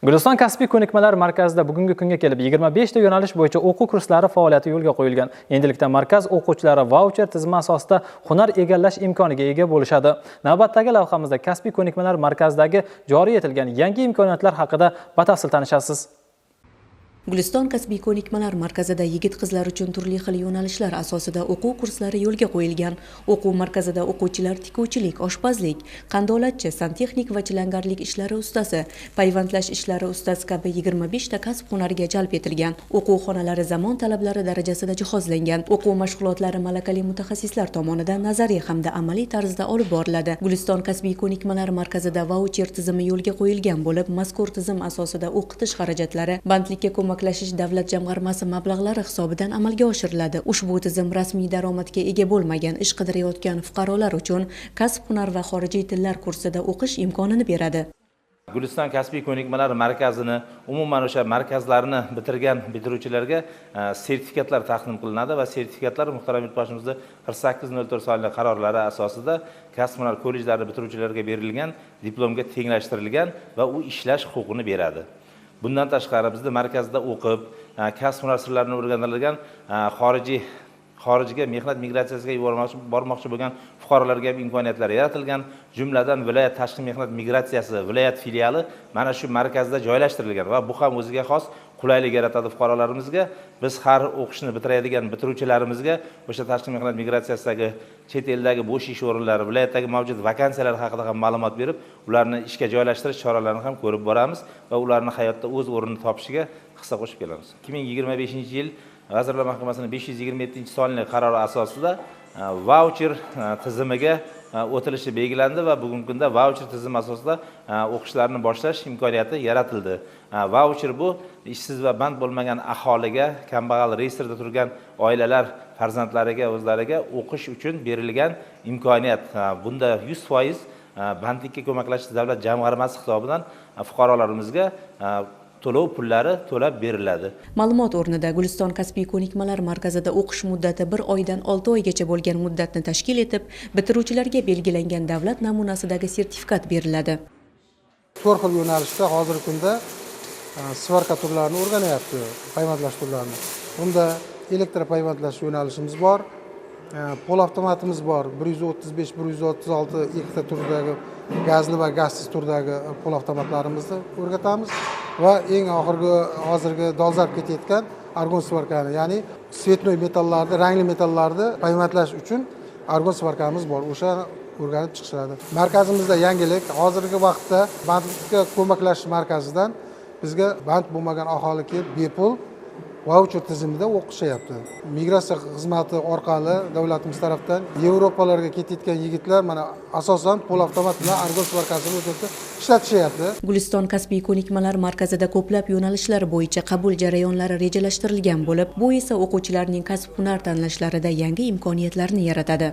Guliston kasbiy ko'nikmalar markazida bugungi kunga kelib 25 ta yo'nalish bo'yicha o'quv kurslari faoliyati yo'lga qo'yilgan. Endilikda markaz o'quvchilari vaucher tizimi asosida hunar egallash imkoniga ega bo'lishadi. Navbatdagi lavhamizda kasbiy ko'nikmalar markazidagi joriy etilgan yangi imkoniyatlar haqida batafsil tanishasiz. Guliston kasbiy ko'nikmalar markazida yigit-qizlar uchun turli xil yo'nalishlar asosida o'quv kurslari yo'lga qo'yilgan. O'quv markazida o'quvchilar tikuvchilik, oshpazlik, qandolatchi, santexnik va chilangarlik ishlari ustasi, payvandlash ishlari ustasi kabi 25 ta kasb hunariga jalb etilgan. O'quv xonalari zamon talablari darajasida jihozlangan. O'quv mashg'ulotlari malakali mutaxassislar tomonidan nazariy hamda amaliy tarzda olib boriladi. Guliston kasbiy ko'nikmalar markazida vaucher tizimi yo'lga qo'yilgan bo'lib, mazkur tizim asosida o'qitish xarajatlari bandlikka ko'maklashish davlat jamg'armasi mablag'lari hisobidan amalga oshiriladi. Ushbu tizim rasmiy daromadga ega bo'lmagan, ish qidirayotgan fuqarolar uchun kasb-hunar va xorijiy tillar kursida o'qish imkonini beradi. Guliston kasbiy ko'nikmalar markazini, umuman o'sha markazlarni bitirgan bitiruvchilarga sertifikatlar taqdim qilinadi va sertifikatlar muhtaram Yurtboshimizning 4804 sonli qarorlari asosida kasb-hunar kollejlarini bitiruvchilarga berilgan diplomga tenglashtirilgan va u ishlash huquqini beradi. Bundan tashqari bizni markazda o'qib, kasb-hunar sirlarini o'rganilgan xorijga mehnat migratsiyasiga bormoqchi bo'lgan fuqarolarga ham imkoniyatlar yaratilgan. Jumladan viloyat tashqi mehnat migratsiyasi viloyat filiali mana shu markazda joylashtirilgan va bu ham o'ziga xos qulaylik yaratadi fuqarolarimizga. Biz har o'qishni bitiradigan bitiruvchilarimizga o'sha tashqi mehnat migratsiyasidagi chet eldagi bo'sh ish o'rinlari, viloyatdagi mavjud vakansiyalar haqida ham ma'lumot berib, ularni ishga joylashtirish choralarini ham ko'rib boramiz va ularni hayotda o'z o'rnini topishiga hissa qo'shib kelamiz. 2025-yil Vazirlar Mahkamasining 527-sonli qarori asosida vaucher tizimiga o'tilishi belgilandi va bugungi kunda vaucher tizimi asosida o'qishlarni boshlash imkoniyati yaratildi. Vaucher bu ishsiz va band bo'lmagan aholiga, kambag'al reyestrda turgan oilalar farzandlariga, o'zlariga o'qish uchun berilgan imkoniyat. Bunda 100% bandlikka ko'maklashish davlat jamg'armasi hisobidan fuqarolarimizga to'lov pullari to'lab beriladi. Ma'lumot o'rnida Guliston kasbiy ko'nikmalar markazida o'qish muddati 1 oydan 6 oygacha bo'lgan muddatni tashkil etib, bitiruvchilarga belgilangan davlat namunasidagi sertifikat beriladi. 4 xil yo'nalishda hozirgi kunda svarka turlarini o'rganyapti, payvandlash turlarini. Bunda elektropayvandlash yo'nalishimiz bor, polavtomatimiz bor, 135, 136 ikkita turdagi gazli va gazsiz turdagi polavtomatlarimizni o'rgatamiz va eng oxirgi hozirgi dolzarb ketayotgan argon svarkani, ya'ni svetnoy metallarni, rangli metallarni payvandlash uchun argon svarkamiz bor, o'sha o'rganib chiqishadi. Markazimizda yangilik, hozirgi vaqtda bandlikka ko'maklashish markazidan bizga band bo'lmagan aholi kelib bepul vaucher tizimida o'qishyapti. Migratsiya xizmati orqali davlatimiz tarafdan Yevropalarga ketayotgan yigitlar mana asosan polavtomat bilan argon svarkasini o'sha ishlatishyapti. Guliston kasbiy ko'nikmalar markazida ko'plab yo'nalishlar bo'yicha qabul jarayonlari rejalashtirilgan bo'lib, bu esa o'quvchilarning kasb-hunar tanlashlarida yangi imkoniyatlarni yaratadi.